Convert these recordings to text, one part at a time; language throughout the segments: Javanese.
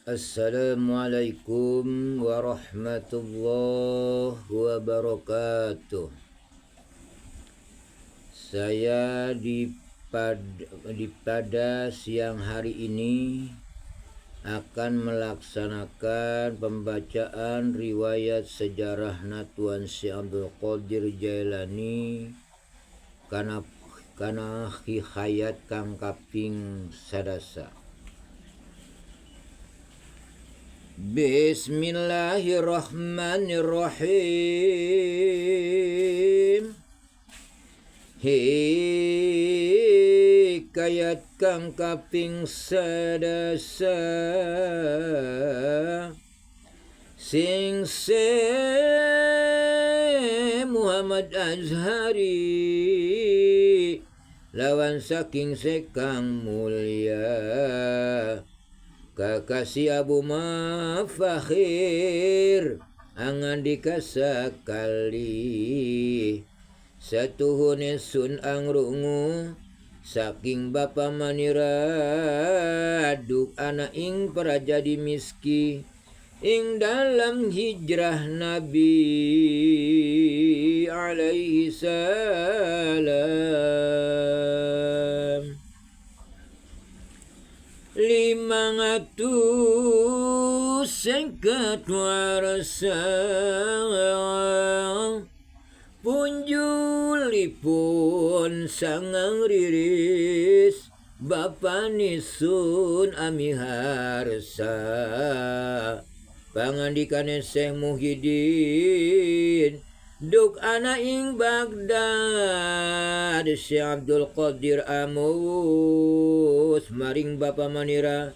Assalamualaikum warahmatullahi wabarakatuh. Saya di pada siang hari ini akan melaksanakan pembacaan riwayat sejarah Tuan Syekh Abdul Qadir Jailani kana hayat kang kaping sadasa. Bismillahirrahmanirrahim. Hikayat kang kaping sadasa sing Muhammad Azhari lawan saking sekang mulia kakasih Abu Mafakhir angandika sakali satuhune sun angrungu saking bapa manira duk ana ing prajadi miski ing dalam hijrah Nabi alaihi salam. 550 warsa punjulipun sangang riris bapanisun amiharsa pangandikane Syekh Muhyiddin duk ana ing Baghdad. Syekh Abdul Qadir Amus maring bapa manira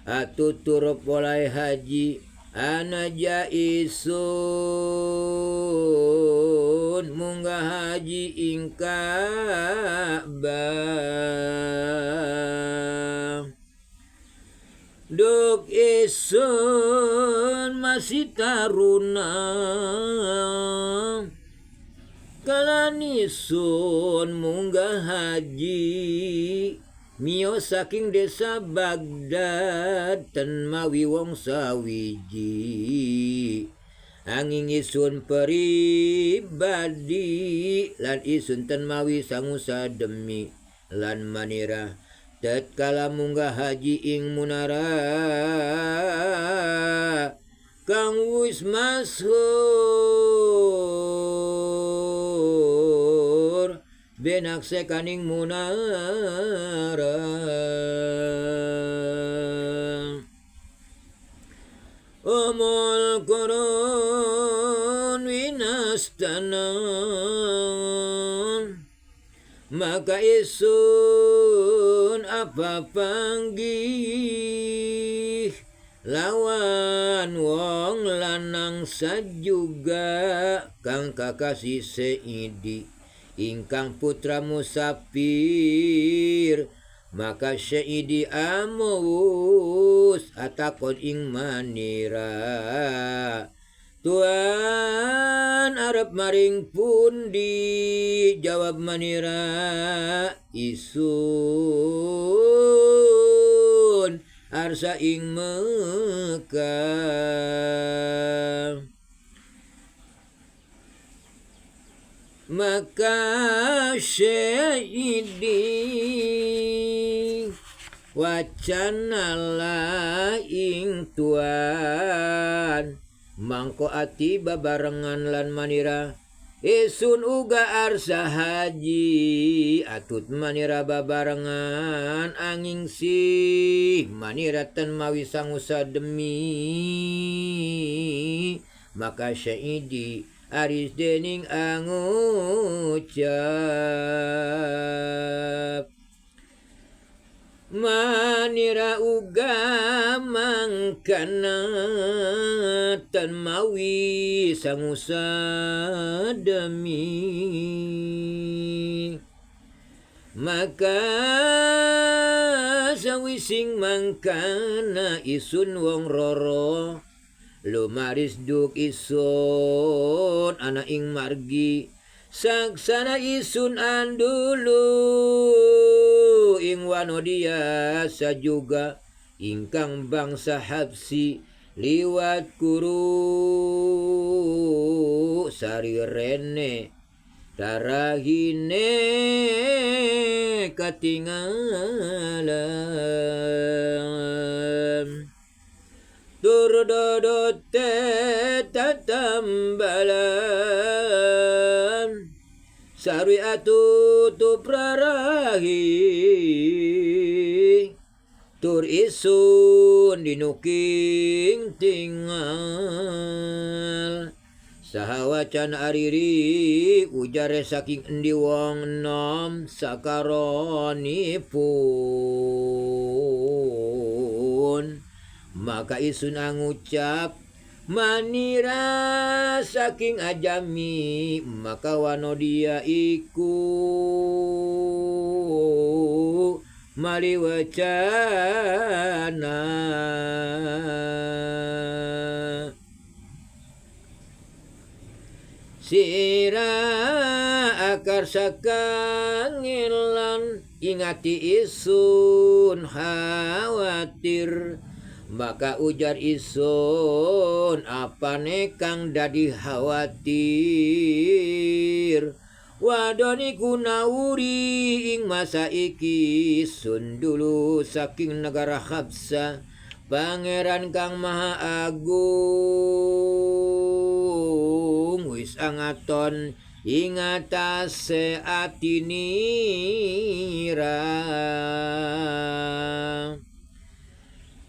atutur polai haji ana jaisun munggah haji ing Ka'bah. Duk isun masih taruna kalanisun munggah haji mio saking desa Baghdad ten mawi wong sawiji angin isun pribadi lan isun ten mawi sangusa demi lan manira tatkala munggah haji ing munara kang wis masyhur benakse kaning munara. Umul qurun winastanan maka isun apa panggih lawan wong lanang sajuga kang kakasih Seidi ingkang putra musafir. Maka Seidi Amus atakon ing manira tuan arep maring pundi? Jawab manira isun arsa ing Mekah. Maka Syekh wacana ing tuan mangko ati babarengan lan manira isun uga arsa haji atut manira babarengan angin sih manira ten mawi sangusa demi. Maka Syaidi aris dening angucap manira uga mangkana tan mawi sangusa demi. Maka sawising mangkana isun wong roro lumaris duk isun ana ing margi saksana isun andulu ing wanodia sajuga ingkang bangsa Habsi liwat kuru sari rene darahine katingalan tur dodote tatambalan sarwi atutup rarahi tur isun dinuking tingal sahawacan ariri ujare saking endi wong nom sakaronipun maka isun angucap manira saking ajami maka wanodia iku maliwacana sira akar sakangelan ingati isun khawatir maka ujar isun apane kang dadi khawatir wadon iku nawuri ing masa iki sun dulu saking negara Habsa pangeran kang maha agung wis angaton ing atase atinira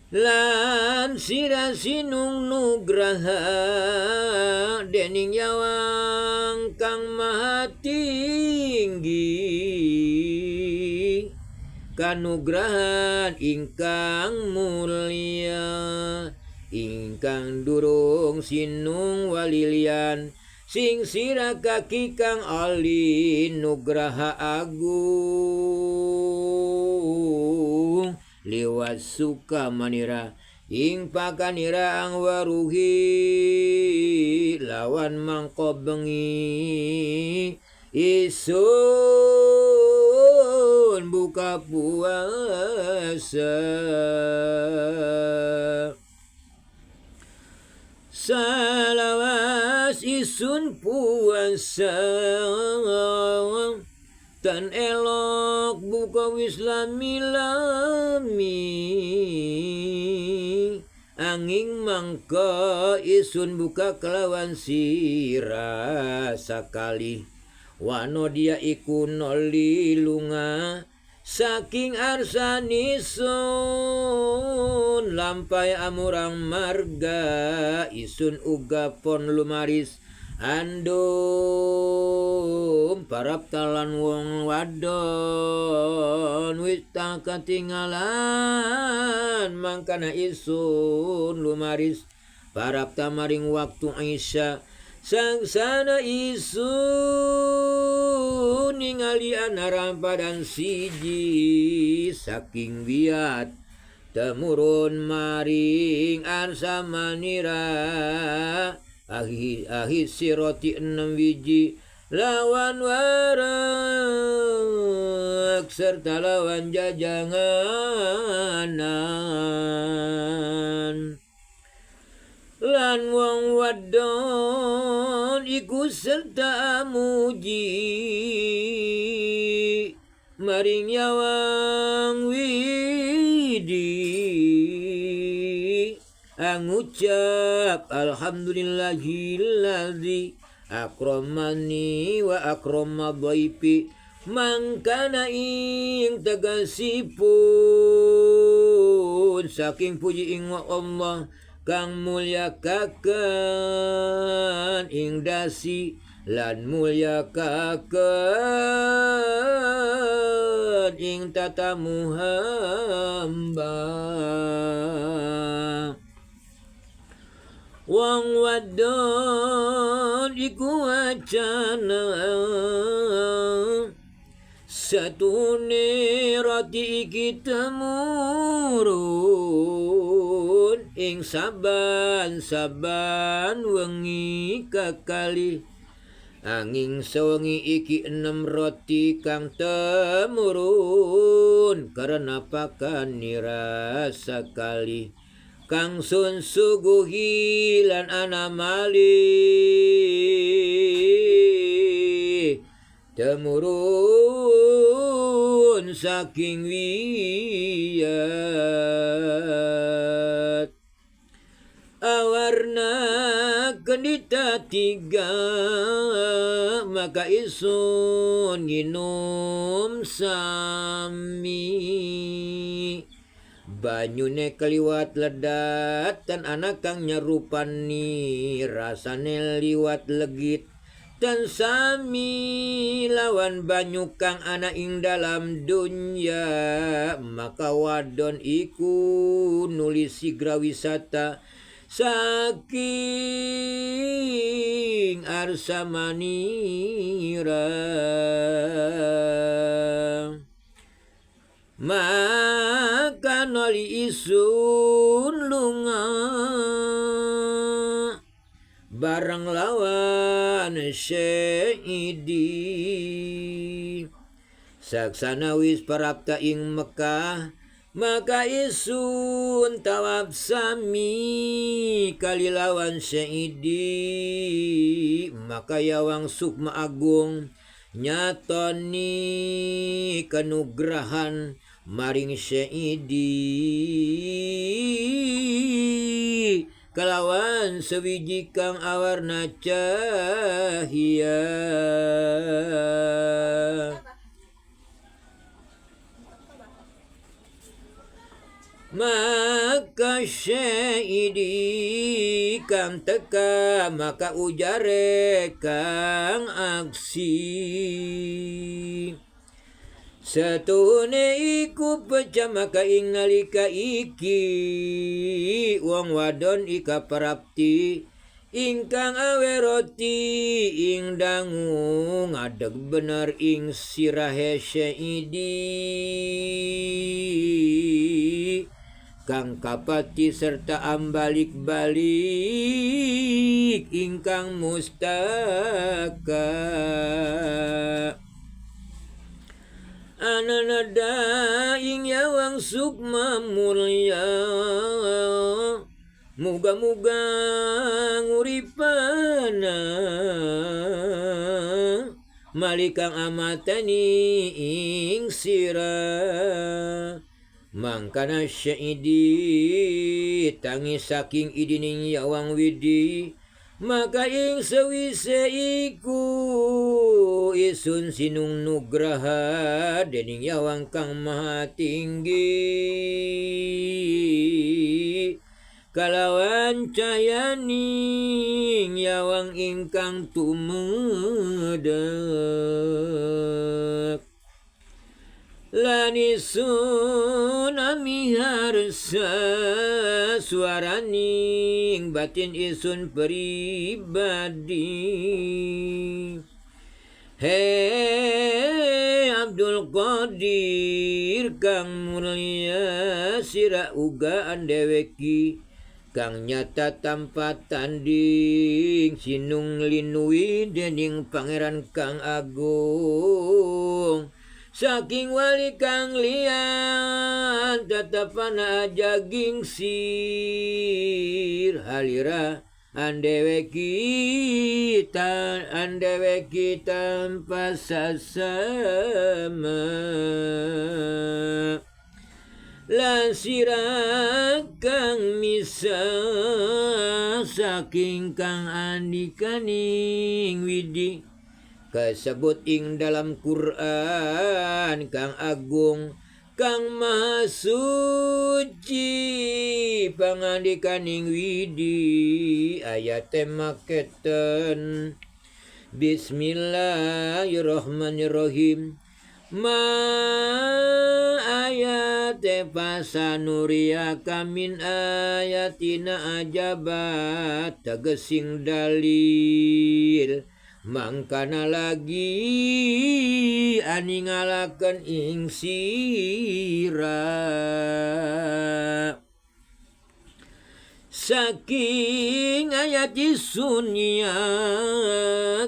lan sira sinung nugraha dening yawang kang maha tinggi kanugrahan ingkang mulia ingkang durung sinung walilian sing sira kaki kang ali nugraha agung liwat suka manira ing pakanira ang waruhi lawan mangko bengi isun buka puasa salawas isun puasa tan elok buka wis lami-lami angin mangka isun buka kelawan sira sakali wano dia iku noli lunga saking arsanisun lampai amurang marga isun uga pon lumaris andum parap talan wong wadon wis tak ketinggalan mangkana isun lumaris parap tamaring waktu Isya sangsana isun ningali ana rampadan siji saking biat temurun maring arsa manira ahi siroti 6 wiji lawan warak serta lawan jajanganan lan wong wadon iku serta muji maring yawang widi angucap alhamdulillahillazi akramani wa akrama dhaifi mangkana ing tegasipun saking puji ing Allah kang mulya kaken ing dasi lan mulya kaken ing tatamu hamba. Wong wadon iku wacana satune roti iki temurun ing saban-saban wengi kakali Angin sewengi iki 6 roti kang temurun karena pakanira sekali kang sun suguhi lan ana mali temurun saking wiyat. Awarna kendita 3 maka isun nginum sami. Banyune keliwat ledat tan anak kang nyerupani rasane liwat legit tan sami lawan banyu kang ana ing dalam dunya. Maka wadon iku nulis sigra wisata saking arsa manira. Maka noli isun lunga barang lawan Syaidi. Saksana wis parapta ing Mekah maka isun tawaf sami kali lawan Syaidi. Maka yawang Sukma Agung nyatoni kenugrahan maring Syaidi kalawan sewiji kang awarna cahya. Maka Syaidi kang teka maka ujare kang aksi. Satune iku pecah maka ing nalika iki wong wadon ika prapti ingkang awe roti ing dangu ngadeg bener ing sirahe Syaidi kang kapati serta ambalik-balik ingkang mustaka. Ananada ing yawang Sukma mulya muga-muga nguripana malikang amatani ing sira. Mangkana Syaidi tangi saking idining yawang widi maka ing sewise iku isun sinung nugraha dening yawang kang maha tinggi kalawan cahyaning yawang ingkang tumedek. Lan isun amiharsa suaraning batin isun pribadi. Hei Abdul Qadir kang mulia sira uga andeweki kang nyata tanpa tanding sinung linuwi dening pangeran kang agung. Saking wali kang liyan tetepana aja gingsir halira andewe kita tanpa sasama. Lan sira kang misa saking kang andikaning widi kasebut ing dalam Quran kang agung kang maha suci pangandikaning widi ayate maketen. Bismillahirrahmanirrahim. Ma ayate pasanuria kamin ayatina ajabat tegesing dalil mangkana lagi aningalaken ing sira. Saking ayat sunya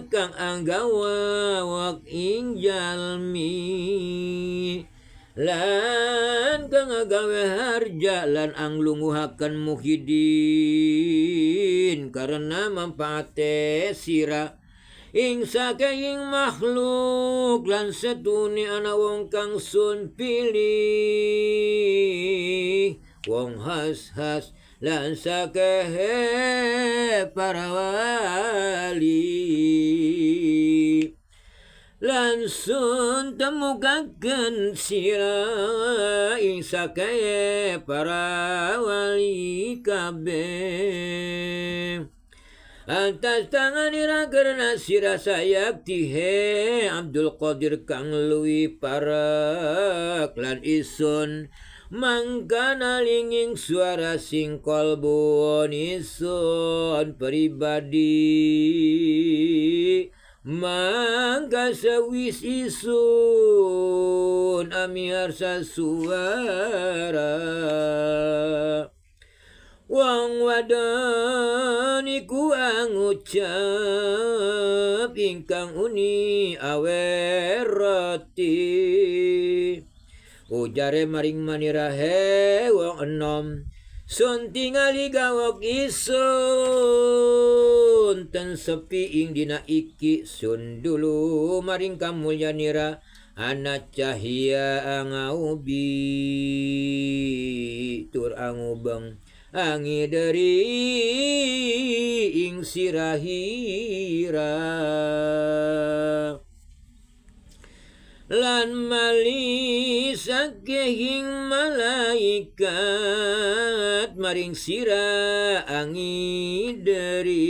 kang anggawa wak ing jalmi lan kang agawe harja lan anglunguhaken Muhyiddin karena manfaate sira ing saking makhluk lan setune ana wong kang sun pilih wong has-has lan sakehe para wali lan sun temukaken sira ing sakehe para wali kabeh. Atas tanganira karena sira sayaktihe Abdul Qadir kang luwi parak lan isun mangkana linging suara sing kolbun isun pribadi mangka sewis isun amiarsa suara. Wong wadon iku angucap ingkang uni awerati ujare maring manirahe wong enom sun tingali gawok isun ten sepi ing dina iki sun dulu maring kamulyanira ana cahya angaubi tur angubeng angideri ing sirahira lan mali sakehing malaikat maring sira angideri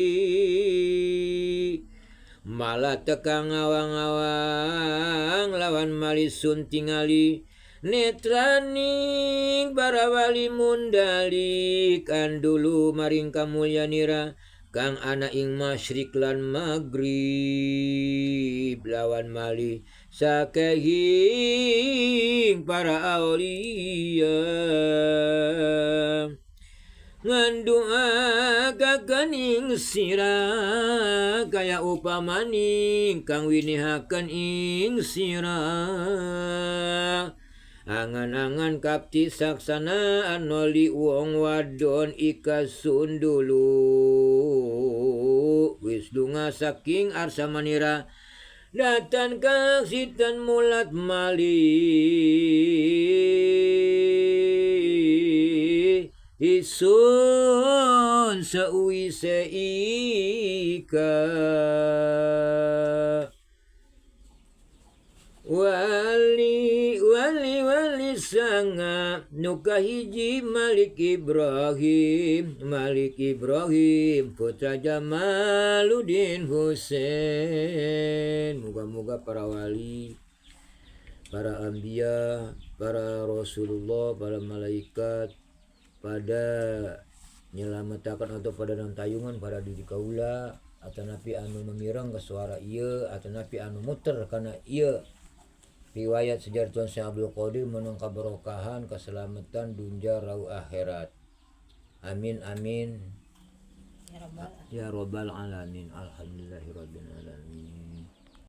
malah tekang awang-awang lawan mali sun tingali netraning para wali mundalik andulu maring kamulyanira kang ana ing masyrik lan maghrib lawan mali sakehing para aulia nganduakaken ing sira kaya upamaning kang winihaken ing sira angan-angan kapti saksana anoli wong wadon ikasun dulu wis lunga saking arsa manira datan kang sitan mulat mali isun seuwise ika. Wali wali wali sanga nuka hiji Malik Ibrahim Malik Ibrahim putra Jamaluddin Husain. Moga-moga para wali, para anbiya, para Rasulullah, para malaikat pada nyelametakan atau pada nantayungan pada diri kaula atau napi anu memirang ke suara iya atau napi anu muter karena iya riwayat sejarah Tuan Syekh Abdul Qadir menang keberkahan keselamatan dunia rau akhirat. Amin amin ya rabbal alamin. Alhamdulillahirabbil alamin.